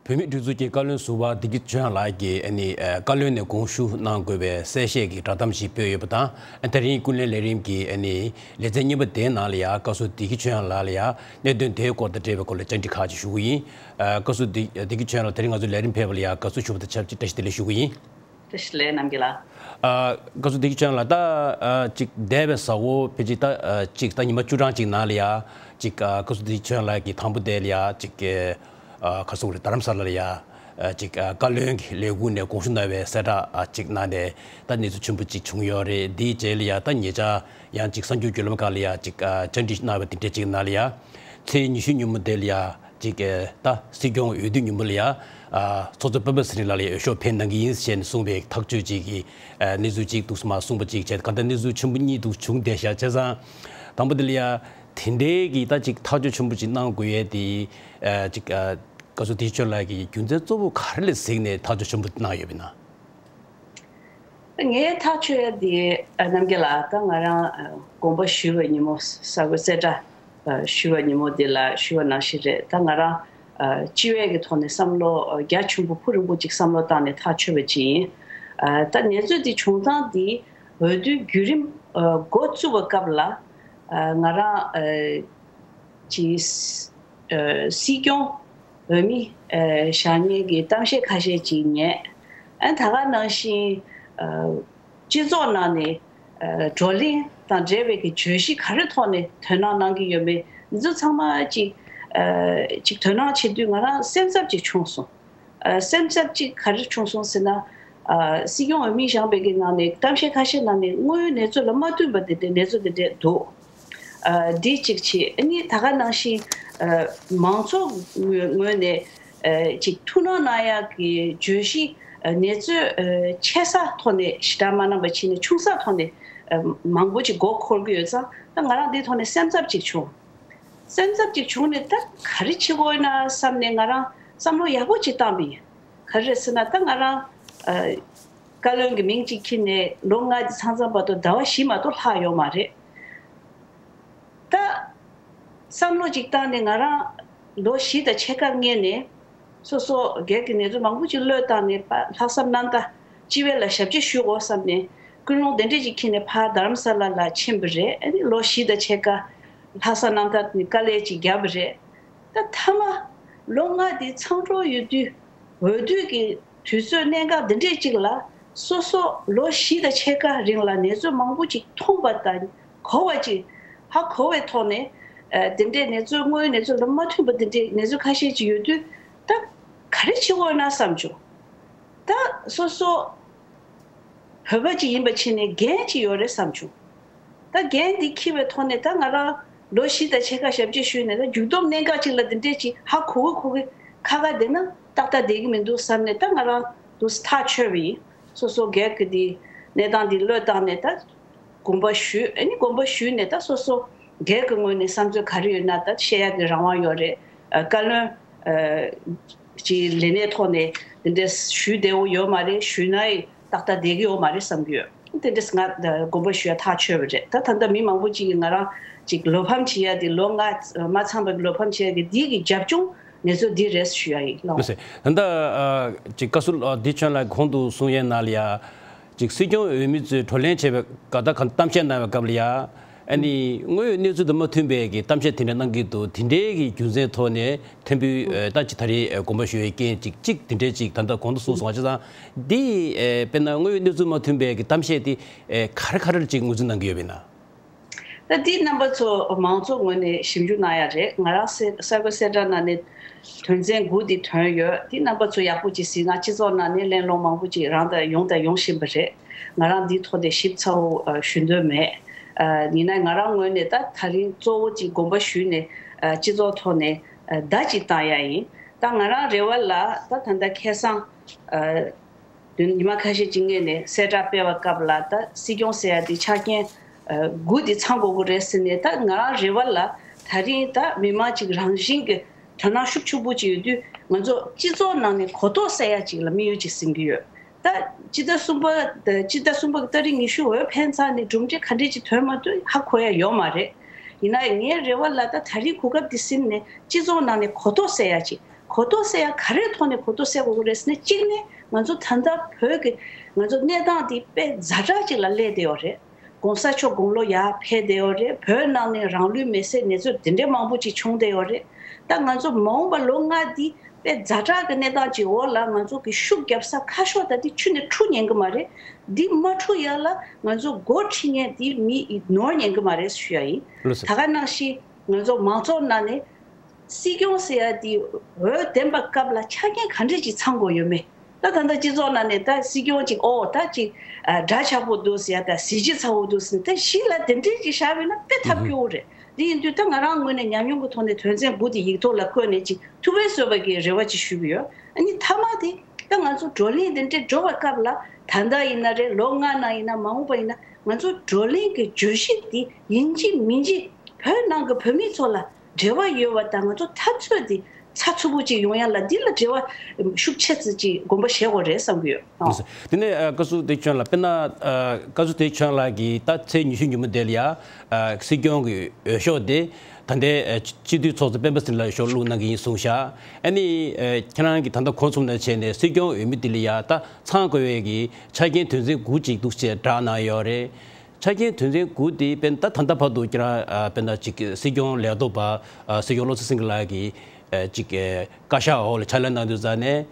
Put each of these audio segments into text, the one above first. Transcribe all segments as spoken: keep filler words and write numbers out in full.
བོད་མིའི་སྒྲིག་འཛུགས་ཀྱི་བཀའ་བློན་ཟུར་པ་བདེ་སྐྱིད་ཆོས་དབྱངས་ལགས་ཀྱིས་ཨ་ནི་ཨ་བཀའ་བློན་ནས་དགོངས་ཞུ་གནང་དགོས་པའི་གསལ་བཤད་ཀྱི་བསྒྲགས་གཏམ་ཞིག་སྤེལ་ཡོད་པ་དང་། ཨ་དེ་རིང་ཀུན་གླེང་ལས་རིམ་གྱི་ཨ་ནི་ལེ་ཚན་གཉིས་པ་དེའི་ནང་ལ་ཡང་བཀའ་ཟུར་བདེ་སྐྱིད་ཆོས་དབྱངས་ལགས་ལ་ཡང་གནད་དོན་དེའི་སྐོར་དང་འབྲེལ་བའི་སྐོར་ལ་བཅར་འདྲི་ཁག་ཅིག་ཞུ་གི་ཡིན། ཨ་བཀའ་ཟུར་བདེ་བདེ་སྐྱིད་ཆོས་དབྱངས་ལགས་དེ་རིང་ང་ཚོའི་ལས་རིམ་ཕེབས་པ་ལ་ཡང་དགའ་བསུ་ཞུ་བ་དང་ཆབས་ཅིག་བཀྲ་ཤིས་བདེ་ལེགས་ཞུ་གི་ཡིན། བཀྲ་ཤིས་བདེ་ལེགས་རྣམ་རྒྱལ་ལགས། ཨ་བཀའ་ཟུར་བདེ་སྐྱིད་ཆོས་དབྱངས་ལགས། ད་ཨ་ཅིག་འདས་པའི་གཟའ་འཁོར་ཕལ་ཆེར་ད་ཨ་ཅིག་ད་ཉི་མ་བཅུ་གྲངས་ཅིག་ནང་ལ་ཡ་ཅིག་ཨ་བཀའ་ཟུར་བདེ་སྐྱིད་ཆོས་དབྱངས་ལགས་ཀྱིས་དང་པོ་དེ་ལ་ཡ་ཅིག་ཨ་ག་རེ་ཟེར་དགོས་རེད། རྡ་རམ་ས་ལ་ལ་ཡ་ཨ་ཅིག་ཨ་བཀའ་བློན་གྱི་ལས་ཁུངས་ནས་དགོངས་ཞུ་གནང་བའི་གསལ་བསྒྲགས་ཨ་ཅིག་གནང་ནས་ད་གནས་ཚུལ་ཆེན་པོ་ཅིག་བྱུང་ཡོད་རེད། དེའི་རྗེས་ལ་ཡ་ད་ཉེ་ཆར་ཡང་ཅིག་གསར་འགྱུར་བརྒྱུད་ལམ་ཁག་ལ་ཡ་ཅིག་ཨ་བཅར་འདྲི་གནང་བ་དེ་འདྲ་ཅིག་ནང་ལ་ཡ་ཚེས་ཉི་ཤུ་ཉིན་མོ་དེ་ལ་ཡ། ཅིག་ཨེ་ད་སྲིད་སྐྱོང་འོས་བསྡུ་ཉིན་མོ་ལ་ཡ་ཨ་ཚོགས་གཙོ་སྤེན་པ་ཚེ་རིང་ལགས་ལ་ཡ་འོས་ཤོག་འཕེན་གནང་གི་ཡིན་ཞེས་ནས་གསུངས་པའི་ཐག་གཅོད་ཅིག་གི་ཨ་གནས་ཚུལ་ཅིག་འདུག་སེ་མར་གསུངས་པ་ཅིག་བྱས། གང་ལྟར་གནས་ཚུལ་ཆེན་པོ་གཉིས་འདུག་བྱུང་བསྡད་ཤག་བྱས་ཙང་དང་པོ་དེ་ལ་ཡ་དེ་འདྲའི་གི་ད་ཅིག་ཐག་གཅོད་ཆེན་པོ་ཅིག་གནང་དགོས་ཡས་དེ་ཨ་ཅིག་ཨ་བཀའ་ཟུར་བདེ་སྐྱིད་ཆོས་དབྱངས་ལགས་ཀྱིས་རྒྱུ་མཚན་གཙོ་བོ་ག་རེ་ལ་གཟིགས་ནས་ཐག་གཅོད་ཆེན་པོ་གནང་ཡོད་པ་ཡིན་ན། ངས་ཐག་ཆོད་ཡ་དེ་ཨ་རྣམ་རྒྱལ་ལགས། ད་ང་རང་ཨ་དགོངས་པ་ཞུས་པའི་ཉིན་མོ། གསར་འགོད་གསལ་བསྒྲགས་ཨ་ཞུས་པའི་ཉིན་མོ་དེ་ལ་ཞུས་པ་ནང་བཞིན་རེད། ད་ང་རང་ཨ་སྤྱི་བའི་གི་ཐོག་ནས་བསམ་བློ་ཨ་རྒྱ་ཆེན་པོ་ཕུགས་རིང་པོ་ཅིག་བསམ་བློ་བཏང་ནས་ཐག་ཆོད་པ་ཅིག་ཡིན། ཨ་ད་གནས་ཚུལ་དེ་བྱུང་སྟངས་དེ་འོས་བསྡུའི་བརྒྱུད་རིམ་ཨ་འགོ་བཙུགས་པའི་སྐབས་ལ་ཨ་ང་རང་ཨ་ཅིག་ཨ་སྲིད་སྐྱོང་འོས་མི་ཨ་བཞེངས་མཁན་གྱི་གཏམ་བཤད་ཁ་ཤས་ཅིག་ཉན། ཨ་ད་ག་ནང་བཞིན་ཨ་སྤྱི་ཚོགས་ནང་ནས་ཨ་བགྲོ་གླེང་དང་འབྲེལ་བའི་གི་བརྗོད་གཞི་ག་རེ་ཐོག་ནས་དོ་སྣང་གནང་གི་ཡོད་མེད་འདི་ཚོ་ཚང་མ་ཅིག་ཨ་ཅིག་དོ་སྣང་བྱེད་དུས་ང་རང་སེམས་འཚབ་ཅིག་བྱུང་སོང་། ཨ་སེམས་འཚབ་ཅིག་ག་རེ་བྱུང་སོང་ཟེར་ན། ཨ་སྲིད་སྐྱོང་འོས་མི་བཞེངས་པའི་གི་ནང་ནས་གཏམ་བཤད་ཁ་ཤས་ནང་ནས་དངོས་ཡོད་གནས་ཚུལ་ལ་མ་མཐུན་པ་དེ་འདྲའི་གནས་ཚུལ་དེ་འདྲས་འདུག་ཨ་འདི་གཅིག་བྱས། ཨ་ནི་ད་ག་ནང་བཞིན་ཨ་མང་ཚོགས་ངོས་ངོས་ནས་ཨ་ཅིག་ཐུགས་སྣང་གནང་ཡག་གི་བརྗོད་གཞི་ཨ་གནས་ཚུལ་ཨ་ཆེ་ས་ཐོག་ནས་ཞེ་དྲག་མ་གནང་པ་བྱས་ནས་ཆུང་ས་ཐོག་ནས་ཨ་མང་པོ་ཅིག་མགོ་འཁོར་གྱི་ཡོད་ཙང་། ད་ང་རང་འདིའི་ཐོག་ནས་སེམས་འཚབ་ཅིག་བྱུང་། སེམས་འཚབ་ཅིག་བྱུང་ནས་ད་ག་རེ་བྱེད་དགོས་ཡོད་ན་བསམ་ནས་ང་རང་བསམ་བློ་ཡག་པོ་ཅིག་བཏང་པ་ཡིན། ག་རེ་རེད་ཟེར་ན། ད་ང་རང་ཨ་བཀའ་བློན་གྱི་མིང་ཅིག་འཁྱེར་ནས་ལོ་ལྔ་འདི་ཚང་ཚང་བར་དུ་ཟླ་བ་བཞི་མ་གཏོགས་ལྷག་ཡོད་མ་རེད། ད་བསམ་བློ་ཅིག་བཏང་ནས་ང་རང་ལོ་བཞི་དང་ཕྱེད་ཀ་སྔོན་ནས་སོ་སོ་སྒེར་གྱི་གནས་ཚུལ་མང་པོ་ཅིག་བློས་བཏང་ནས་ཕར་ལྷག་བསམ་རྣམ་དག་སྤྱི་བའི་ལ་ཞབས་ཕྱི་ཞུ་དགོས་བསམ་ནས་ཀུན་སློང་དེ་འདྲས་ཅིག་འཁྱེར་ནས་ཕར་རྡ་རམ་ས་ལ་ལ་ཕྱིན་པ་རེད། ཨ་ནི་ལོ་བཞི་དང་ཕྱེད་ཀ་ལྷག་བསམ་རྣམ་དག་ནས་དཀའ་ལས་ཅིག་བརྒྱབ་པ་རེད། ད་མཐའ་མ་ལོ་ལྔ་དེ་མཚམས་འཇོག་ཡོད་དུས། འོས་བསྡུ་གི་དུས་ཚོད་གནད་འགག་འདི་འདྲས་ཅིག་ལ་སོ་སོ་ལོ་བཞི་དང་ཕྱེད་ཀ་རིང་ལ་གནས་ཚུལ་མང་པོ་ཅིག་མཐོང་བ་དང་གོ་བ་ཅིག་ཧ་གོ་བའི་ཐོག་ནས། ཨ་དེ་འདྲའི་གནས་ཚུལ་དངོས་ཡོད་གནས་ཚུལ་ལ་མ་མཐུན་པ་འདི་འདྲའི་གནས་ཚུལ་ཁ་ཤས་ཅིག་ཡོད་དུས། ད་ག་རེ་བྱེད་དགོས་ན་བསམ་བྱུང་། ད་སོ་སོ་བོད་པ་ཅིག་ཡིན་པ་ཕྱིན་ནས་འགན་ཅིག་ཡོད་རེད་བསམ་བྱུང་། ད་འགན་འདི་འཁྱེར་བའི་ཐོག་ནས་ད་ང་རང་ལོ་བཞི་དང་ཕྱེད་ཀ་ཞབས་ཕྱི་ཞུས་ནས། ད་མཇུག་སྡོམ་གནད་འགག་ཅིག་ལ་འདི་འདྲས་ཅིག་ཧ་གོ་གི་གོ་གི་ཁ་ཁ་བསྡད་ན་ཏག་ཏག་བསྡད་ཀྱི་མི་འདུག་བསམ་ནས། ད་ང་རང་འདུག་སེ་ཐག་ཆོད་པ་ཡིན། སོ་སོ་སྒེར་གྱི་འདི་གནས་སྟངས་འདི་བློས་བཏང་ནས་ད་དགོངས་པ་ཞུས། ཨ་ནི་དགོངས་པ་ཞུས་ནས་ད་སོ་སོ་སྒེར་གྱི་ངོས་ནས་བསམ་ཚུལ་ག་རེ་ཡོད་ན་ད་བཤད་ཡག་གི་རང་དབང་ཡོད་རེད། ཨ་བཀའ་བློན་ཨ་ཅིག་ལས་གནས་ཐོག་ནས་དེ་འདྲས་ཞུས་བསྡད་ཡོད་མ་རེད། ཞུས་ན་ཡི་ཏག་ཏག་བསྡད་ཀྱི་ཡོད་མ་རེད་བསམ་གྱི་ཡོད། དེ་འདྲས་ང་དགོངས་པ་ཞུ་ཡ་ཐག་ཆོད་པ་རེད། ད་ད་ལྟ་མི་མང་པོ་ཅིག་གིས་ང་རང་ཅིག་བློ་ཕམ་བྱེད་ཡ་དེ། ལོ་ལྔ་མ་ཚང་བའི་བློ་ཕམ་བྱེད་ཡ་གི་འདི་གི་རྒྱབ་ལྗོངས་ནས་ཚུལ་འདི་རེད་ཞུ་ཡ་ཡིན། ལགས། མི་ཟེར། ད་ལྟ་ཨ་ཅིག་བཀའ་ཟུར་ཨ་བདེ་ཆོས་ལགས་གོང་དུ་གསུང་ཡས་ནང་ལ་ཡ། ཅིག་སྲིད་སྐྱོང་འོས་མི་ཚོས་བགྲོ་གླེང་བྱས་པའི་ག་ད་ག་གཏམ་བཤད་གནང་བའི་སྐབས་ལ་ཡ། ཨ་ནི་དངོས་ཡོད་གནས་ཚུལ་དང་མ་མཐུན་པའི་གི་གཏམ་བཤད་དེ་འདྲ་གནང་གི་འདུག་དེ་འདྲའི་གི་རྒྱུ་མཚན་ཐོག་ནས་ཐོན་པའི་ཨ་ད་ཅིག་ད་རེས་ཨ་དགོངས་པ་ཞུ་བའི་རྐྱེན་ཅིག་ཅིག་དེ་འདྲའི་ཅིག་ད་ལྟ་གོང་དུ་གསུངས་སོང་བ། བྱས་ཙང་འདི་ཨ་དཔེར་ན་དངོས་ཡོད་གནས་ཚུལ་མ་མཐུན་པའི་གི་གཏམ་བཤད་དེ་ཨ་ག་རེ་ག་རེ་ཅིག་ངོས་འཛིན་གནང་གི་ཡོད་པ་ཡིན་ན། ད་འདི་རྣམ་པ་ཚོ་མང་ཚོགས་ངོས་ནས་ཞིབ་འཇུག་གནང་ཡ་རེད། ང་རང་གསལ་གསལ་པོ་གསལ་བསྒྲགས་ནང་ནས་དོན་ཚན་དགུ་འདི་ཐོན་ཡོད། འདི་རྣམ་པ་ཚོ་ཡག་པོ་ཅིག་གཟིགས་ན། སྤྱི་ཚོགས་ནང་ནས་གླེང་སློང་མང་པོ་ཅིག་རང་དང་ཡོང་དང་ཡོང་བཞིན་པ་རེད། ང་རང་འདིའི་ཐོག་ནས་ཞིབ་ཚགས་པོ་ཨ་ཞུ་འདོད་མེད། ཨ་ཡིན་ན་ང་རང་ངོས་ནས་ད་ད་རིང་གཙོ་བོ་ཅིག་དགོངས་པ་ཞུས་ནས་ཨ་སྤྱི་ཚོགས་ཐོག་ནས་ཨ་བརྡ་ཅིག་བཏང་ཡ་ཡིན། ད་ང་རང་རེ་བ་ལ་ད་ད་ལྟ་ཁ་སང་ཨ་བདུན་ཉི་མ་ཁ་ཤས་ཅིག་སྔོན་ནས་གསལ་བསྒྲགས་སྤེལ་བའི་སྐབས་ལ། ད་སྲིད་སྐྱོང་ཟེར་ཡ་དེ་ཆ་རྐྱེན་ཨ་དགུ་དེ་ཚང་དགོས་ཀྱི་རེད་ཟེར་ནས། ད་ང་རང་རེ་བ་ལ་ད་རིང་ད་མི་མང་ཅིག་རང་བཞིན་གྱི་དོ་སྣང་ཤུགས་ཆེན་པོ་ཅིག་ཡོད་དུས། ང་ཚོ་སྤྱི་ཚོགས་ནང་ནས་གོ་རྟོགས་སད་ཡ་ཅིག་ལ་དམིགས་ཡུལ་ཅིག་ཟིན་གྱི་ཡོད། ད་སྤྱི་ཟླ་གསུམ་པ། ད་སྤྱི་ཟླ་གསུམ་པ་གི་ཏ་རིག་ཉི་ཤུ་འོས་འཕེན་ཚར་ནས་གྲུབ་འབྲས་ག་འདྲས་ཅིག་ཐོན་མ་ཐོན་ཧ་གོ་ཡ་ཡོད་མ་རེད། ཡིན་ན་ཡང་ངའི་རེ་བ་ལ་ད་ད་རིང་གོ་སྐབས་འདི་ཟིན་ནས་སྤྱི་ཚོགས་ནང་ནས་གོ་རྟོགས་སད་ཡ་ཅིག་གོ་རྟོགས་སད་ཡ་ག་རེའི་ཐོག་ནས་གོ་རྟོགས་སད་དགོས་ཀྱི་རེད་ཟེར་ན། གཅིག་ནས་ང་ཚོ་ད་ལྟ་བོད་ཀྱི་ང་ཚོ་གནས་སྟངས་འདི་དཔེ་ཛ་དྲག་ཅིག་ལ་སླེབས་བསྡད་ཡོད་རེད། གོང་ས་མཆོག་དགུང་ལོ་ཡར་ཕེབས་བསྡད་ཡོད་རེད། བོད་ནང་ནས་རང་ལུས་མེར་སྲེག་གནས་ཚུལ་འདི་འདྲའི་མང་པོ་ཅིག་བྱུང་བསྡད་ཡོད་རེད། ད་ང་ཚོ་མ་འོངས་པ་ལོ་ལྔ་འདི་དཔེ་ཛ་དྲག་གི་གནས་སྟངས་ཅིག་འོག་ལ་ང་ཚོ་གི་ཤུགས་རྒྱབ་ས་ཁ་ཕྱོགས་ད་འདི་ཁྱོན་ནས་འཁྲུག་ཉན་གི་མ་རེད། འདི་མ་འཁྲུག་ཡ་ལ་ང་ཚོ་འགོ་ཁྲིད་མཁན་འདི་མི་ནོར་ཉན་གི་མ་རེད་ཞུ་ཡ་ཡིན། ལགས་སོ། ད་ག་ནང་བཞིན་ང་ཚོ་མང་ཚོགས་ནང་ནས་སྲིད་སྐྱོང་ཟེར་ཡ་དེ་འོས་འདེམས་པ་སྐབས་ལ་ཆ་རྐྱེན་ག་འདྲས་ཅིག་ཚང་དགོས་ཡོད་མེད། ད་ད་ལྟ་སྤྱི་ཚོགས་ནང་ནས་ད་སྲིད་སྐྱོང་ཅིག་ཨོ་ད་ཅིག་ཨ་འདྲ་ཆགས་པོ་འདུག་ཟེར་ཡ་ད་གཟི་བརྗིད་ཚ་བོ་འདུག་ཟེར་ད་གཞི་ལ་དེ་འདྲས་ཅིག་བཞག་པ་ཡིན་ན་དཔེ་ཐབས་སྐྱོ་བོ་རེད། དེ་ཡིན་དུས་ད་ང་རང་ངོས་ནས་ཉམས་མྱོང་གི་ཐོག་ནས་དོན་ཚན་དགུ་དེ་ཡིག་ཐོག་ལ་བཀོད་ནས་ཅིག་ཐུགས་ཕན་གསོས་པ་གི་རེ་བ་ཅིག་ཞུ་གི་ཡོད། ཨ་ནི་མཐའ་མ་དེ་ད་ང་ཚོ་བགྲོ་གླེང་དེ་འདྲས་འགྲོ་བའི་སྐབས་ལ་ད་ལྟ་ཡིན་ན་རེད། ལོ་ལྔ་ནང་ཡིན་ན་མ་འོངས་པ་ཡིན་ན། ང་ཚོ་བགྲོ་གླེང་གི་བརྗོད་གཞི་འདི་ཡིན་གཅིག་མིན་གཅིག་བོད་ནང་གི་བོད་མི་ཚོ་ལ་འབྲེལ་བ་ཡོད་པ་དང་། ང་ཚོ་འཐབ་རྩོད་འདི་ཚགས་ཚུད་པོ་ཅིག་ཡོང་ཡ་ལ་འདི་ལ་འབྲེལ་བ་ཤུགས་ཆེ་ཙམ་ཅིག་དགོངས་པ་བཞེས་དགོས་རེད་བསམ་གྱི་ཡོད། ཨ། དེ་ནས་ཨ་བཀའ་ཟུར་བདེ་ཆེན་ལགས། དཔེར་ན་ཨ་བཀའ་ཟུར་བདེ་ཆེན་ལགས་ཀྱིས་ད་ཚེས་ཉི་ཤུ་ཉིན་མོ་དེ་ལ་ཡ་ཨ་སྲིད་སྐྱོང་གི་འོས་ཤོག་དེ་ད་ལྟའི་ཨ་སྤྱི་འཐུས་ཚོགས་གཙོ་སྤེན་པ་ཚེ་རིང་ལགས་འོས་ཤོག་བླུགས་གནང་གི་ཡིན་གསུངས་ཤག་ཨ་ནི་ཨ་ཁྱེད་རང་གིས་ད་ལྟ་གོ་ཚུགས་ན་བྱས་ནས་སྲིད་སྐྱོང་འོས་མི་དེ་ལ་ཡ་ད་ཚང་དགོས་པའི་གི་ཆ་རྐྱེན་དོན་ཚན་དགུ་ཅིག་འདུག་ཅེས་བསྒྲགས་གནང་ཡོད་རེད། ཆ་རྐྱེན་དོན་ཚན་དགུ་དེ་དཔེར་ན་ད་ད་ལྟ་བར་དུ་ཁྱེད་རང་ཨ་དཔེར་ན་ཅིག་སྲིད་སྐྱོང་ལས་ཐོག་པ་ཨ་སྲིད་སྐྱོང་བློ་བཟང་སེང་གེ་ལགས་ཀྱིས་ཨ་ཅིག་ཨ་བཀའ་ཤག་འོག་ལ་ཕྱག་ལས་གནང་དུས་ཙང་ནས།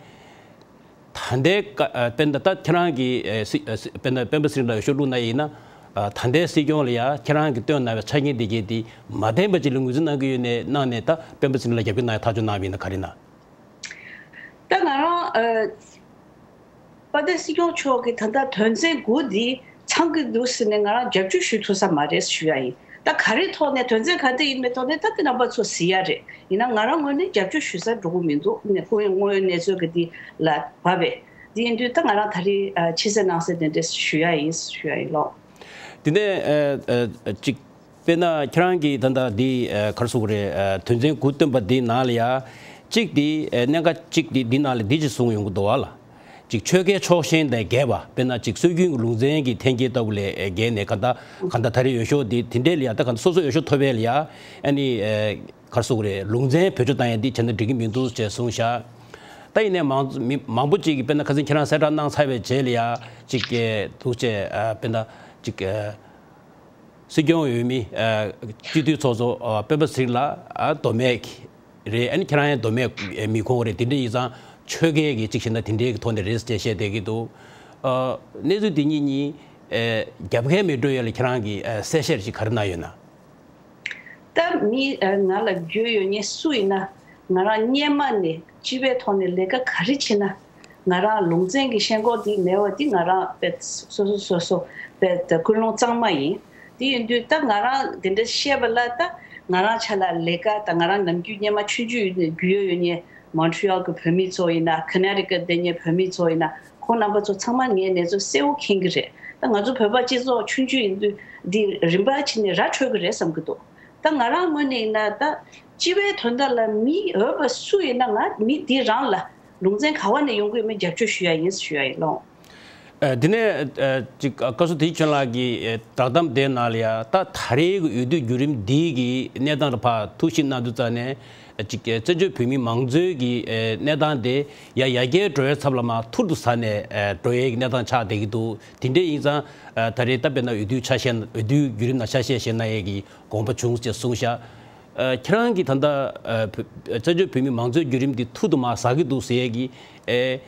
ད་ལྟའི་བཀའ་ཨ་དཔེར་ན་ད་ཁྱེད་རང་གིས་ཨ་སྲིད་ཨ་སྲིད་དཔེར་ན་སྤེན་པ་ཚེ་རིང་ལགས་འོས་ཤོག་བླུགས་ན་ཡིན་ན། ཨ་ད་ལྟའི་སྲིད་སྐྱོང་ལ་ཡ་ཁྱེད་རང་གིས་བཏོན་གནང་བའི་ཆ་རྐྱེན་དེ་གས་དེ་མ་ལྡན་པ་ཅིག་ལ་ངོས་འཛིན་གནང་གི་ཡོད་ནའི་གནང་ནས། ད་སྤེན་པ་ཚེ་རིང་ལགས་རྒྱབ་སྐྱོར་གནང་ཡ་ཐག་གཅོད་གནང་བ་ཡིན་ན་ག་རེ་གནང་། ད་ང་རང་ཨ་དཔལ་ལྡན་སྲིད་སྐྱོང་མཆོག་གིས་ད་ལྟ་དོན་ཚན་དགུ་འདི་ཚང་གི་འདུག་ཟེར་ནས་ང་རང་རྒྱབ་སྐྱོར་ཞུ་ཐུབ་ས་མ་རེད་ཞུ་ཡ་ཡིན། ད་ག་རེ་ཐོག་ནས་དོན་ཚན་ག་འདྲ་ཡིན་མིན་ཐོག་ནས་ད་དེ་རྣམ་པ་ཚོ་གཟིགས་ཡ་རེད། ཡིན་ན་ང་རང་ངོས་ནས་རྒྱབ་སྐྱོར་ཞུ་ས་འགྲོ་གི་མི་འདུག་ནས་དངོས་ཡོད་དངོས་ཡོད་གནས་ཚུལ་གི་འདི་ལ་བབས་པས། འདི་ཡིན་དུས་ད་ང་རང་ད་རེས་ཨ་ཕྱི་གསལ་ནང་གསལ་དེ་འདྲ་ཞུ་ཡ་ཡིན་ཞུ་ཡ་ཡིན་ལོ། དེ་ནས་ཨ་ཨ་ཅིག་དཔེར་ན་ཁྱེད་རང་གིས་ད་ལྟ་འདི་ཨ་ག་རེ་ཟེར་དགོས་རེད། ཨ་དོན་ཚན་དགུ་བཏོན་པ་འདི་ནང་ལ་ཡ་གཅིག་འདི་ཨ་གནད་འགག་གཅིག་འདི་འདི་ནང་ལ་འདི་ཅིག་གསུངས་ཡོང་གི་འདུག་བ་ལ། ཅིག་ཆོལ་ཁའི་ཕྱོགས་ཞེན་དང་འགལ་བ། དཔེར་ན་ཅིག་སྲོལ་རྒྱུན་གྱི་ལུང་ཚན་གྱི་འཐེན་འཁྱེར་ལྟ་བུ་ལས་ཨ་བརྒལ་ནས། གང་ལྟར་གང་ལྟར་ད་རེས་འོས་ཤོག་འདི་དེ་འདྲས་ལ་ཡ་ད་གང་ལྟར་སོ་སོ་འོས་ཤོག་ཐོབ་པ་ལ་ཡ་ཨ་ནི་ཨ་ག་རེ་ཟེར་དགོས་རེད། ལུང་ཚན་བེད་སྤྱོད་བཏང་ཡ་འདི་བྱས་ན་འགྲིག་གི་མི་འདུག་ཅེས་གསུངས་ཤག་ད་ཡིན་ནའི་མང་མི་མང་པོ་ཅིག་གིས་དཔེར་ན་ཁ་སང་ཁྱེད་རང་གསལ་བསྒྲགས་གནང་ཚར་བའི་རྗེས་ལ་ཡ་ཅིག་གི་འདུག་ཅེས། ཨ་དཔེར་ན་ཅིག་ཨ་སྲིད་སྐྱོང་འོས་མི་ཨ་སྤྱི་འཐུས་ཚོགས་གཙོ་ཨ་སྤེན་པ་ཚེ་རིང་ལགས་ཨ་མདོ་སྨད་ཀྱི་རེད། ཨ་ནི་ཁྱེད་རང་ཡང་མདོ་སྨད་ཨ་མི་ཁོངས་རེད། དེ་འདྲ་ཡིན་ཙང་ཆོལ་ཁའི་གི་ཅིག་བྱས་ན་དེ་འདྲའི་གི་ཐོག་ནས་རེད་ཅེས་བཤད་བསྡད་ཀྱི་འདུག་ཨ་གནས་ཚུལ་དེ་གཉིས་གཉིས་ཨ་རྒྱབ་འགལ་མི་འགྲོ་ཡ་ལ་ཁྱེད་རང་གིས་ཨ་གསལ་བཤད་ཅིག་ག་རེ་གནང་ཡོད་ན། ད་མི་ཨ་ང་ལ་རྒྱུས་ཡོད་མཁན་སུ་ཡིན་ན། ང་རང་སྔོན་མ་ནས་སྤྱི་པའི་ཐོག་ནས་ལས་ཀ་ག་རེ་བྱེད་ན། ང་རང་ལུང་ཚན་གྱི་ཤེས་རྒོད་འདི་མེད་པ་འདི་ང་རང་དཔེ་སོ་སོ་སོ་སོ་དཔེ་ད་ཀུན་སློང་གཙང་མ་ཡིན། དེ་ཡིན་དུས་ད་ང་རང་དེ་འདྲ་བཤད་པ་ལ། ད་ང་རང་ཆ་ལ་ལས་ཀ་ད་ང་རང་ནམ་རྒྱུན་སྔོན་མ་ཆུང་ཆུང་ཡོད་ནས་རྒྱུས་ཡོད་ཡོད་མཁན་མོན་ཊི་ཡལ་གྱི་བོད་མི་ཚོ་ཡིན་ན། ཁོ་ནེ་ཊི་ཀཊ་བསྡད་མཁན་བོད་མི་ཚོ་ཡིན་ན། ཁོང་རྣམ་པ་ཚོ་ཚང་མ་ངའི་གནས་ཚུལ་གསལ་བོ་མཁྱེན་གྱི་རེད། ད་ང་ཚོ་བོད་པ་སྤྱི་ཚོགས་ཆུང་ཆུང་ཡིན་དུས་འདི་རིམ་པ་ཕྱིན་ནས་ར་འཕྲོད་ཀྱི་རེད་བསམ་གྱི་འདུག་ད་ང་རང་ངོས་ནས་ཡིན་ན་ད་སྤྱི་པའི་དོན་དག་ལ་མི་འོས་པ་སུ་ཡིན་ན་ང་མི་འདི་རང་ལ་ལུང་ཚན་ག་བ་ནས་ཡོང་གི་ཡོད་མེད་རྒྱབ་སྐྱོར་ཞུ་ཡ་ཡིན་ཞུ་ཡ་ཡིན་ལོ། ཨ་དེ་ནས་ཨ་ཅིག་ཨ་བཀའ་ཟུར་བདེ་ཆེན་ལགས་ཀྱི་ཨ་བསྒྲགས་གཏམ་དེའི་ནང་ལ་ཡ། ད་ད་རེས་ཀྱི་འོས་བསྡུ་བརྒྱུད་རིམ་འདི་གི་གནས་སྟངས་ལ་ཕར་ཐུགས་ཞིབ་གནང་དུས་ཙང་ནས། ཨ་ཅིག་ཨ་བཙན་བྱོལ་བོད་མི་མང་གཙོའི་གི་ཨ་གནས་སྟངས་དེ་ཡ་ཡར་རྒྱས་འགྲོ་བའི་ཚབ་ལ་མར་ཐུར་དུ་ཟགས་ནས་ཨ་འགྲོ་ཡའི་གི་གནས་སྟངས་ཆགས་བསྡད་ཀྱི་འདུག་དེ་འདྲ་ཡིན་ཙང་ཨ་ད་རེས་ད་དཔེར་ན་འོས་བསྡུ་ཆ་ཤས་འོས་བསྡུ་བརྒྱུད་རིམ་ནང་ཆ་ཤས་བཞེས་གནང་ཡས་ཀྱི་དགོངས་པ་བྱུང་ཅེས་གསུངས་ཤག་ཨ་ཁྱེད་རང་གིས་ད་ལྟ་ཨ་བོད་བཙན་བྱོལ་བོད་མི་མང་གཙོའི་བརྒྱུད་རིམ་འདི་ཐུར་དུ་མར་ཟག་གི་འདུག་ཟེར་ཡས་ཀྱི་ཨེ་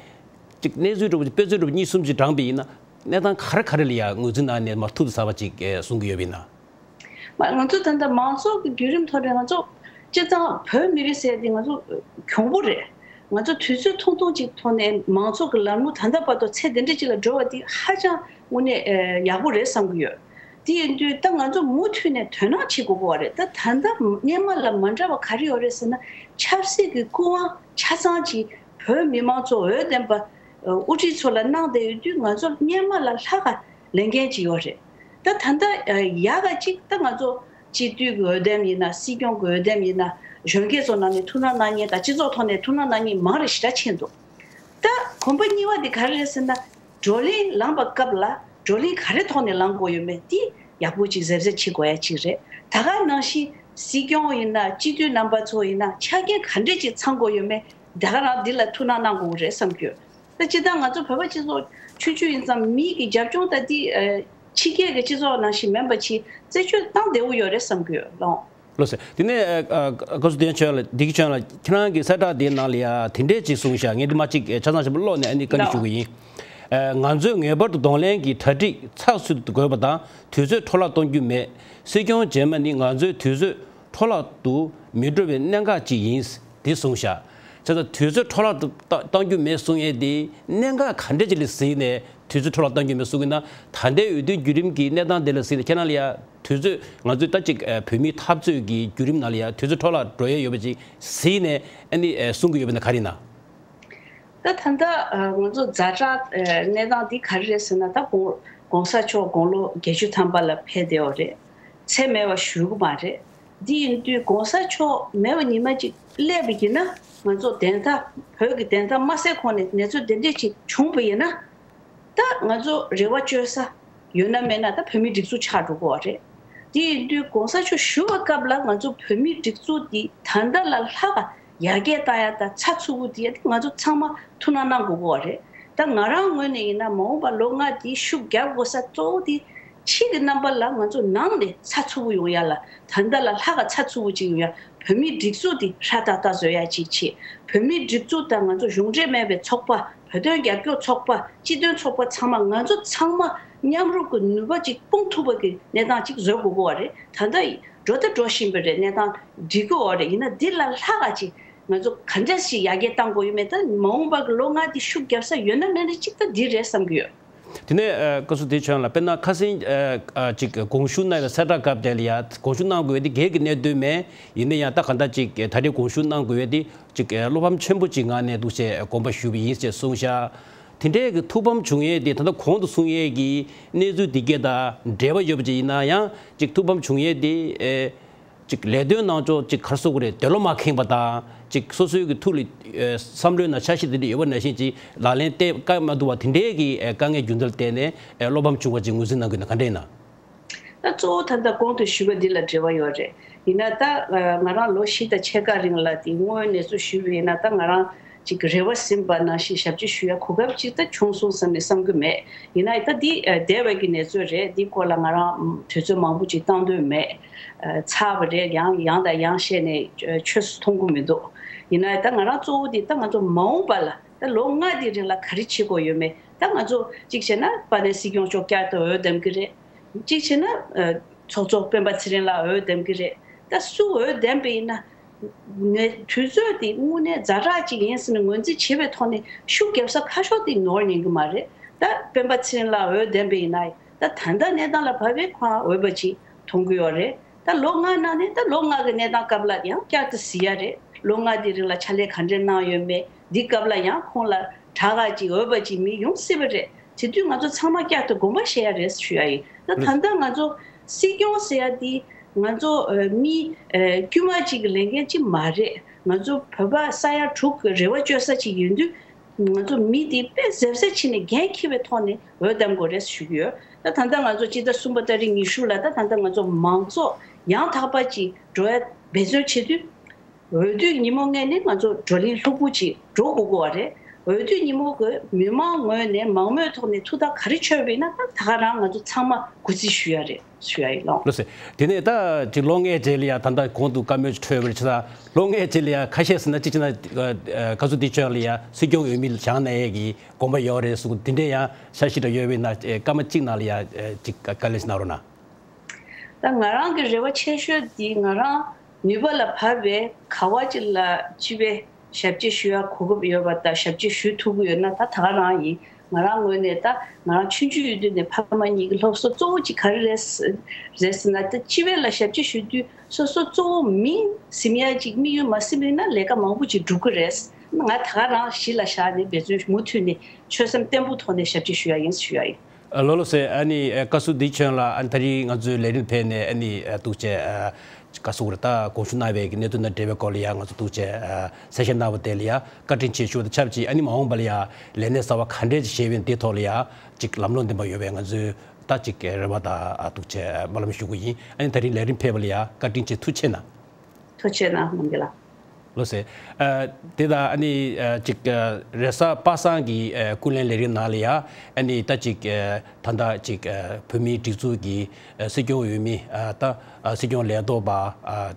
ཅིག་གནས་ཚུལ་འདྲ་པོ་ཅིག་དཔེ་མཚོན་འདྲ་པོ་གཉིས་གསུམ་ཅིག་དྲངས་པ་ཡིན་ན། གནས་སྟངས་ག་རེ་ག་རེ་ལ་ཡ་ངོས་འཛིན་གནང་ནས་མར་ཐུར་དུ་ཟག་པ་ཅིག་ཨེ་གསུང་གི་ཡོད་པ་ཡིན་ན། མ་ང་ཚོ་ད་ལྟ་མང་གཙོ་གི་བརྒྱུད་རིམ་ཐོག་ནས་ང་ཚོ་སྤྱིར་བཏང་བོད་མི་རིགས་ཟེར་དེ་ང་ཚོ་གྱོང་པོ་རེད། ང་ཚོ་དུས་ཚོད་ཐུང་ཐུང་ཅིག་ཐོག་ནས་མང་གཙོ་གི་ལམ་ལུགས་ད་ལྟ་བར་དུ་ཚད་དེ་འདྲ་ཅིག་ལ་འགྲོ་བ་འདི་ཧ་ཅང་དངོས་གནས་ཨེ་ཡག་པོ་རེད་བསམ་གྱི་ཡོད། དེ་ཡིན་དུས་ད་ང་ཚོ་མུ་མཐུད་ནས་དོ་སྣང་བྱེད་དགོས་ཀྱི་ཡོད་རེད། ད་ད་ལྟ་སྔོན་མ་ལ་མ་འདྲ་བ་ག་རེ་ཡོད་རེད་ཟེར་ན། ཆབ་སྲིད་ཀྱི་སྐུ་དབང་ཆ་ཚང་ཅིག་བོད་མི་མང་ཚོ་འོས་འདེམས་པ་དབུ་ཁྲིད་ཚོ་ལ་གནང་བསྡད་ཡོད་དུས། ང་ཚོ་སྔོན་མ་ལ་ལྷག་ག་ལས་འགན་ཅིག་ཡོད་རེད། ད་ད་ལྟ་ཡག་ག་ཅིག་ད་ང་ཚོ་སྤྱི་འཐུས་ཀྱི་འོས་འདེམས་ཡིན་ན། སྲིད་སྐྱོང་གི་འོས་འདེམས་ཡིན་ན། གཞོན་སྐྱེས་ཚོ་ནང་ནས་ཐུགས་སྣང་གནང་མཁན་དང་སྤྱི་ཚོགས་ཐོག་ནས་ཐུགས་སྣང་གནང་མཁན་མང་རུ་ཞེ་དྲག་ཕྱིན་འདུག་ད་གོམ་པ་གཉིས་པ་དེ་ག་རེ་རེད་ཟེར་ན། བགྲོ་གླེང་ལངས་པ་སྐབས་ལ་བགྲོ་གླེང་ག་རེ་ཐོག་ནས་ལངས་དགོས་ཡོད་མེད་དེ་ཡག་པོ་ཅིག་གཟབ་གཟབ་བྱེད་དགོས་ཡ་ཅིག་རེད། ད་ག་ནང་བཞིན་སྲིད་སྐྱོང་ཡིན་ན། སྤྱི་འཐུས་རྣམ་པ་ཚོ་ཡིན་ན། ཆ་རྐྱེན་ག་འདྲས་ཅིག་ཚང་དགོས་ཡོད་མེད་ ད་ག་རང་འདི་ལ་ཐུགས་སྣང་གནང་དགོས་ཀྱི་རེད་བསམ་གྱི་ཡོད། ད་སྤྱིར་བཏང་ང་ཚོ་བོད་པ་སྤྱི་ཚོགས་ཆུང་ཆུང་ཡིན་ཙང་མི་གི་རྒྱབ་ལྗོངས་ད་འདི་ཕྱི་རྒྱལ་གྱི་སྤྱི་ཚོགས་ནང་བཞིན་མིན་པ་ཅིག་རྩད་གཅོད་བཏང་བདེ་བོ་ཡོད་རེད་བསམ་གྱི་ཡོད་ལགས། ལགས་སོ། དེ་ནས་ཨ་ཨ་བཀའ་ཟུར་བསྟན་ཆོས་ལགས། བདེ་སྐྱིད་ཆོས་ལགས། ཁྱེད་རང་གི་གསལ་བསྒྲགས་དེའི་ནང་ལ་ཡ་དེ་འདྲས་ཅིག་གསུངས་ཤག་ངས་འདི་མ་ཅིག་ཆ་ཚང་ཞིབ་པོ་ཀློག་ནས་ཨ་ནི་བཀའ་འདྲི་ཞུ་གི་ཡིན། ཨ་ང་ཚོས་ངེས་པར་དུ་གདོང་ལེན་གྱི་གྲ་སྒྲིག་ཚགས་ཚུད་དགོས་པ་དང་དུས་ཚོད་འཕྲོ་བརླག་གཏོང་རྒྱུ་མེད། སྲིད་སྐྱོང་རྗེས་མ་ནི་ང་ཚོའི་དུས་ཚོད་འཕྲོ་བརླག་ཏུ་མི་འགྲོ་བའི་གནད་འགག་ཅིག་ཡིན། དེ་གསུངས་ཤག་བྱས་ཙང་དུས་ཚོད་འཕྲོ་བརླག་ཏུ་བཏང་གཏང་རྒྱུ་མེད་གསུང་ཡས་དེ་གནད་འགག་ག་འདྲས་ཅིག་ལ་གཟིགས་ནས་དུས་ཚོད་འཕྲོ་བརླག་གཏང་རྒྱུ་མེད་གསུང་གི་ན། ད་ལྟའི་འོས་བསྡུའི་བརྒྱུད་རིམ་གྱི་གནས་སྟངས་དེ་ལ་གཟིགས་ནས་ཁྱེད་རང་ལ་ཡ་དུས་ཚོད་ང་ཚོས་ད་ཅིག་ཨ་བོད་མིའི་འཐབ་རྩོད་ཀྱི་བརྒྱུད་རིམ་ནང་ལ་ཡ་དུས་ཚོད་འཕྲོ་བརླག་འགྲོ་ཡས་ཡོད་པ་ཅིག་གཟིགས་ནས་ཨ་ནི་ཨ་གསུང་གི་ཡོད་པ་ན་ག་རེ་ཡིན་ན། ད་ད་ལྟ་ཨ་ང་ཚོ་ཛ་དྲག་ཨ་གནས་སྟངས་འདི་ག་རེ་རེད་ཟེར་ན། ད་གོང་གོང་ས་མཆོག་དགུང་ལོ་བརྒྱད་ཅུ་ཐམ་པ་ལ་ཕེབས་བསྡད་ཡོད་རེད། མཚན་མེད་པ་བཞུགས་ཀྱི་མ་རེད། འདི་ཡིན་དུས་གོང་ས་མཆོག་མེད་པ་ཉི་མ་གཅིག་སླེབས་པ་ཡིན་ན་ང་ཚོ་བདེན་མཐའ་བོད་ཀྱི་བདེན་མཐའ་མ་གསལ་གོང་ནས་གནས་ཚུལ་དེ་འདྲས་ཅིག་བྱུང་པ་ཡིན་ན། ད་ང་ཚོ་རེ་བ་བཅོལ་ས་ཡོད་ན་མེད་ན་ད་བོད་མིའི་སྒྲིག་འཛུགས་ཆགས་འགྲོ་གི་ཡོད་རེད། དེ་ཡིན་དུས་གོང་ས་མཆོག་བཞུགས་པའི་སྐབས་ལ་ང་ཚོ་བོད་མིའི་སྒྲིག་འཛུགས་འདི་ད་ལྟ་ལས་ལྷག་ག་ཡར་རྒྱས་བཏང་ཡ་ད་ཚགས་ཚུད་པོ་དེ་ང་ཚོ་ཚང་མ་ཐུགས་སྣང་གནང་དགོས་ཀྱི་ཡོད་རེད། ད་ང་རང་ངོས་ནས་ཡིན་ན་མ་འོངས་པ་ལོ་ལྔ་འདི་ཤུགས་རྒྱབ་དགོས་ས་གཙོ་བོ་དེ་ཕྱི་གི་རྣམ་པ་ལ་ང་ཚོ་ནང་ནས་ཚགས་ཚུད་པོ་ཡོང་ཡ་ལ། ད་ལྟ་ལས་ལྷག་ག་ཚགས་ཚུད་པོ་ཅིག་ཡོང་ཡ། བོད་མིའི་སྒྲིག་འཛུགས་འདི་ཧྲ་ཏག་ཏག་བཟོ་ཡ་ཅིག་བྱེད། བོད་མིའི་སྒྲིག་འཛུགས་དང་ང་ཚོ་གཞུང་འབྲེལ་མེད་པའི་ཚོགས་པ། བོད་དོན་རྒྱབ་སྐྱོར་ཚོགས་པ། སྤྱི་མཐུན་ཚོགས་པ་ཚང་མ་ང་ཚོ་ཚང་མ་མཉམ་རུབ་ཀྱི་ནུས་པ་ཅིག་སྤུངས་ཐུབ་པ་གི་གནས་སྟངས་ཅིག་བཟོ་དགོས་ཀྱི་ཡོད་རེད། ད་ལྟ་འགྲོ་ད་འགྲོ་བཞིན་པ་རེད། གནས་སྟངས་འགྲིག་གི་ཡོད་རེད། ཡིན་ན་འདི་ལས་ལྷག་ག་ཅིག་ང་ཚོ་ག་འདྲ་ཞིག་ཡར་རྒྱས་གཏང་དགོས་ཡོད་མེད། ད་མ་འོངས་པ་གི་ལོ་ལྔ་འདི་ཤུགས་རྒྱབ་ས་ཡོད་ན་མེད་ན་ཅིག་ད་འདི་རེད་བསམ་གྱི་ཡོད། དེ་ནས་ཨ་བཀའ་ཟུར་བདེ་ཆོས་ལགས། དཔེར་ན་ཁ་སང་ཨ་ཨ་ཅིག་དགོངས་ཞུ་གནང་བའི་གསལ་བསྒྲགས་སྐབས་དེ་ལ་ཡ་དགོངས་ཞུ་གནང་དགོས་དེ་སྒེར་གྱི་གནད་དོན་མེད། ཡིན་ན་ཡང་ད་ག་འདྲ་ཅིག་ད་རེས་དགོངས་ཞུ་གནང་དགོས་དེ་ཅིག་ཨ་བློ་ཕམ་ཆེན་པོ་ཅིག་ངང་ནས་འདུག་ཅེས་དགོངས་པ་ཞུས་པ་ཡིན་ཅེས་གསུངས་ཤག་དེ་འདྲའི་གི་ཐུགས་ཕམ་བྱུང་ཡས་དེ་ད་ལྟ་གོང་དུ་གསུངས་ཡས་ཀྱི་གནས་ཚུལ་དེ་གས་དང་འབྲེལ་བ་ཡོད་པ་ཅིག་ཡིན་ན་ཡང་ཅིག་ཐུགས་ཕམ་བྱུང་ཡས་དེ་ཨེ། ཅིག་ལས་དོན་གནང་ཕྱོགས་ཅིག་ག་རེ་ཟེར་དགོས་རེད། འདོད་བློ་མ་ཁེངས་པ་དང་ཅིག་སོ་སོའི་གི་ཐུགས་ལ་ཨེ་བསམ་བློའི་ནང་འཆར་གཞི་དེ་འདྲ་ཡོད་པ་ནང་བཞིན་ཅིག་ལག་ལེན་བསྟར་བཀག་མ་ཐུབ་པ་དེ་འདྲའི་གི་ཨེ་དཀའ་ངལ་རྒྱུ་མཚན་ལ་བརྟེན་ནས་ཨེ་བློ་ཕམ་བྱུང་བ་ཅིག་ངོས་འཛིན་གནང་དགོས་ན་ག་འདྲ་ཡིན་ན། ད་གཙོ་བོ་ད་ལྟ་གོང་དུ་ཞུས་པ་འདི་ལ་འབྲེལ་བ་ཡོད་རེད། ཡིན་ན་ད་ཨ་ང་རང་ལོ་བཞི་དང་ཕྱེད་ཀ་རིང་ལ་དེ་དངོས་ཡོད་གནས་ཚུལ་ཞུས་པ་ཡིན་ན། ད་ང་རང་ཅིག་རེ་བ་ཟིན་པ་ནང་བཞིན་ཞབས་ཕྱི་ཞུ་ཡ་གོ་སྐབས་ཅིག་ད་བྱུང་སོང་བསམ་ནས་བསམ་གྱི་མེད། ཡིན་ན་ད་འདི་ཨ་འདས་པའི་གི་གནས་ཚུལ་རེད། འདི་སྐོར་ལ་ང་རང་དུས་ཚོད་མང་པོ་ཅིག་བཏང་འདོད་མེད། ཨ་ཚར་བ་རེད། ཡང་ཡང་དང་ཡང་བཤད་ནས་ཆོས་སུ་མཐོང་གི་མི་འདུག་ཡིན་ན་ད་ང་རང་གཙོ་བོ་འདི་ད་ང་ཚོ་མ་འོངས་པ་ལ་ད་ལོ་ལྔ་འདི་རིང་ལ་ག་རེ་བྱེད་དགོས་ཡོད་མེད། ད་ང་ཚོ་གཅིག་བྱས་ན་དཔལ་ལྡན་སྲིད་སྐྱོང་མཆོག་བསྐྱར་དུ་འོས་འདེམས་ཀྱི་རེད། གཅིག་བྱས་ན་ཨ་ཚོགས་གཙོ་སྤེན་པ་ཚེ་རིང་ལགས་འོས་འདེམས་ཀྱི་རེད། ད་སུ་འོས་འདེམས་པ་ཡིན་ན་ནས་དུས་ཚོད་དེ་དངོས་གནས་ཛ་དྲག་ཅིག་ཡིན་ཟེར་ནས་ངོས་འཛིན་བྱེད་པའི་ཐོག་ནས་ཤུགས་རྒྱབ་ས་ཁ་ཤོར་དེ་ནོར་ཉན་གྱི་མ་རེད། ད་སྤེན་པ་ཚེ་རིང་ལགས་འོས་འདེམས་པ་ཡིན་ན་ད་ད་ལྟ་གནས་སྟངས་ལ་བབས་པའི་ཁོང་འོས་པ་ཅིག་མཐོང་གི་ཡོད་རེད། ད་ལོ་ལྔ་ནང་ནས་ད་ལོ་ལྔ་གི་གནས་སྟངས་སྐབས་ལ་ཡང་བསྐྱར་དུ་གཟིགས་ཡ་རེད། ལོ་ལྔ་དེ་རིང་ལ་ཕྱག་ལས་ག་འདྲས་གནང་ཡོད་མེད། འདི་སྐབས་ལ་ཡང་ཁོང་ལ་དྲག་ག་ཅིག་འོས་པ་ཅིག་མི་ཡོང་སྲིད་པ་རེད། དེ་དུས་ང་ཚོ་ཚང་མ་བསྐྱར་དུ་དགོངས་པ་བཞེས་ཡ་རེད་ཞུ་ཡ་ཡིན། ད་ད་ལྟ་ང་ཚོ་སྲིད་སྐྱོང་ཟེར་ཡ་འདི་ང་ཚོ་ཨ་མི་ཨ་དཀྱུས་མ་ཅིག་གི་ལས་འགན་ཅིག་མ་རེད། ང་ཚོ་བོད་པ་ས་ཡ་དྲུག་གི་རེ་བ་བཅོལ་ས་ཅིག་ཡིན་དུས། ང་ཚོ་མི་དེ་དཔེ་གཟབ་གཟབ་བྱས་ནས་འགན་འཁྱེར་བའི་ཐོག་ནས་འོས་འདེམས་དགོས་རེད་ཞུ་གི་ཡོད། ད་ད་ལྟ་ང་ཚོ་སྤྱི་ཟླ་གསུམ་པ་ཏ་རིག་ཉི་ཤུ་ལ་ད་ད་ལྟ་ང་ཚོ་མང་ཚོགས་ཡང་དག་པ་ཅིག་འགྲོ་ཡ་འབད་བརྩོན་བྱེད་དུས། འོས་བསྡུའི་ཉིན་མོ་སྔོན་ནས་ང་ཚོ་བགྲོ་གླེང་ལྷུག་པོ་ཅིག་འགྲོ་དགོས་ཀྱི་ཡོད་རེད། འོས་བསྡུའི་ཉིན་མོ་གི་མི་མང་ངོས་ནས་མང་མོས་ཐོག་ནས་ཐུགས་ཐག་ག་རེ་ཆོད་པ་ཡིན་ན་ད་ད་ག་རང་ང་ཚོ་ཚང་མ་གུས་བརྩི་ཞུ་ཡ་རེད། ཞུ་ཡ་ཡིན་ལགས། ལགས་སོ། དེ་ནས་ད་ཅིག་ལོ་ལྔའི་རྗེས་ལ་ཡ་ད་ལྟ་གོང་དུ་བཀའ་མོལ་ཅིག་འཕྲོས་པ་རེད། ཆ་ཚང་ལོ་ལྔའི་རྗེས་ལ་ཡ་ཁ་ཤས་ཟེར་ན་གཅིག་བྱས་ན་ཨ་ཨ་བཀའ་ཟུར་བདེ་ཆོས་ལགས་ཡ་སྲིད་སྐྱོང་འོས་མི་བཞེངས་གནང་ཡས་ཀྱི་དགོངས་པ་ཡོད་རེད་གསུངས། དེ་འདྲའི་ཡང་འཆར་གཞི་འདྲ་ཡོད་པ་ཡིན་ན་ཨེ་སྐར་མ་གཅིག་ནང་ལ་ཡ་ཨེ་ཅིག་བཀའ་ལན་ཞིག་གནང་རོགས་གནང་། ད་ང་རང་གི་རེ་བ་ཆེ་ཤོས་འདི་ང་རང་ནུས་པ་ལ་བབས་པའི་ག་བ་ཅིག་ལ་སྤྱི་པའི་ཞབས་ཕྱི་ཞུ་ཡ་གོ་སྐབས་ཡོད་པ་དང་ཞབས་ཕྱི་ཞུ་ཐུབ་ཀྱི་ཡོད་ན་ད་ད་ག་རང་ཡིན། ང་རང་ངོས་ནས་ད་ང་རང་ཆུང་ཆུང་ཡོད་དུས་ནས་ཕ་མ་གཉིས་ཀྱི་སློབ་གསོ་གཙོ་བོ་གཅིག་ག་རེ་རེད་ཟེར་ན། ད་སྤྱི་པའི་ལ་ཞབས་ཕྱི་ཞུ་དུས་སོ་སོ་གཙོ་བོ་མིང་ཟིན་ཡ་གཅིག་དམིགས་ཡུལ་མ་ཟིན་པ་ཡིན་ན་ལས་ཀ་མང་པོ་གཅིག་འགྲུབ་ཀྱི་རེད། ང་ད་ག་རང་གཞི་ལ་བཞག་ནས་འབད་བརྩོན་མུ་མཐུད་ནས་ཆོད་སེམས་བརྟན་པོ་ཐོག་ནས་ཞབས་ཕྱི་ཞུ་ཡ་ཡིན་ཞུ་ཡ་ཡིན། ཨ་ལགས་ལགས་སེ། ཨ་ནི་ཨ་བཀའ་ཟུར་བདེ་ཆོས་ལགས། ཨ་ནི་ད་རིང་ང་ཚོའི་ལས་རིམ་ཕེབས་ནས་ཨ་ནི་ཨ་ཐུགས་རྗེ་ཆེ། ཨ་བཀའ་ཟུར་ད་དགོངས་ཞུ་གནང་བའི་གི་གནད་དོན་དང་འབྲེལ་བའི་སྐོར་ལ་ཡ་ང་ཚོ་ཐུགས་རྗེ་ཆེ། ཨ་གསལ་བཤད་གནང་བ་དེ་ལ་ཡ་བཀའ་དྲིན་ཆེ་ཞུ་བ་དང་ཆབས་ཅིག་ཨ་ནི་མ་འོངས་པ་ལ་ཡ་ལས་གནས་གསར་བ་ག་འདྲས་ཅིག་བཞེས་པ་ཡིན་དེ་ཐོག་ལ་ཡ་ཅིག་ལམ་ལྷོང་ལྡན་པ་ཡོང་བའི་ང་ཚོའི་ད་ཅིག་རེ་བ་དང་ཨ་ཐུགས་རྗེ་ཆེ་སྨོན་ལམ་ཞུ་གི་ཡིན། ཨ་ནི་ད་རིང་ལས་རིམ་ཕེབས་པ་ལ་ཡ་བཀའ་དྲིན་ཆེ། ཐུགས་རྗེ་གནང་། ཐུགས་རྗེ་གནང་། རྣམ་རྒྱལ་ལགས། ལགས་སོ། ཨ་དེ་དང་ཨ་ནི་ཨ་ཅིག་ཨ་རེས་གཟའ་པ་སངས་ཀྱི་ཨ་སྐུ་ལས་ལས་རིམ་ནང་ལ་ཡ་ཨ་ནི་ད་ཅིག་ཨ་ད་ལྟ་ཅིག་ཨ་བོད་མིའི་སྒྲིག་འཛུགས་ཀྱི་ཨ་སྲིད་སྐྱོང་འོས་མི་ཨ་ད་ཨ་སྲིད་སྐྱོང་ལས་ཐོག་པ་ཨ་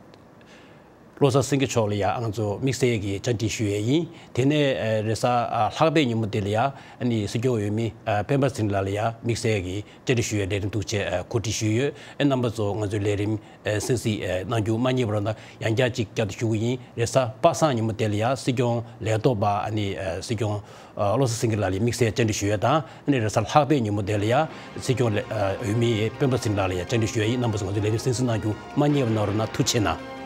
བློ་བཟང་སེང་གེ་མཆོག་ལ་ཡ་ང་ཚོ་དམིགས་བསལ་གྱི་བཅར་འདྲི་ཞུ་ཡས་ཡིན། དེ་ནས་ཨ་རེས་གཟའ་ཨ་ལྷག་པའི་ཉིན་མོ་དེ་ལ་ཡ་ཨ་ནི་སྲིད་སྐྱོང་འོས་མི་ཨ་སྤེན་པ་ཚེ་རིང་ལགས་ལ་ཡ་དམིགས་བསལ་གྱི་བཅར་འདྲི་ཞུ་ཡས་ལས་རིམ་འདུག་ཅེས་ཨ་གོ་སྒྲིག་ཞུས་ཡོད། ཨ་རྣམ་པ་ཚོ་ང་ཚོའི་ལས་རིམ་ཨ་གསན་གཟིགས་ཨ་གནང་རྒྱུ་མ་བསྙེལ་བ་རོགས་གནང་། ཡང་བསྐྱར་ཅིག་བསྐྱར་དུ་ཞུ་གི་ཡིན། རེས་གཟའ་པ་སངས་ཉིན་མོ་དེ་ལ་ཡ་སྲིད་སྐྱོང་ལས་ཐོག་པ་ཨ་ནི་ཨ་སྲིད་སྐྱོང་ཨ་བློ་བཟང་སེང་གེ་ལགས་ལ་དམིགས་བསལ་བཅར་འདྲི་ཞུ་ཡས་དང་། ཨ་ནི་རེས་གཟའ་ལྷག་པའི་ཉིན་མོ་དེ་ལ་ཡ་སྲིད་སྐྱོང་ལས་ཨ་འོས་མི་སྤེན་པ་ཚེ་རིང་ལགས་ལ་ཡ་བཅར་འདྲི་ཞུ་ཡས་ཡིན། རྣམ་པ་ཚོ་ང་ཚོའི་ལས་རིམ་གསན་གཟིགས་གནང་རྒྱུ་མ་བསྙེལ་བ་གནང་རོགས་གནང་། ཐུགས་རྗེ་གནང་།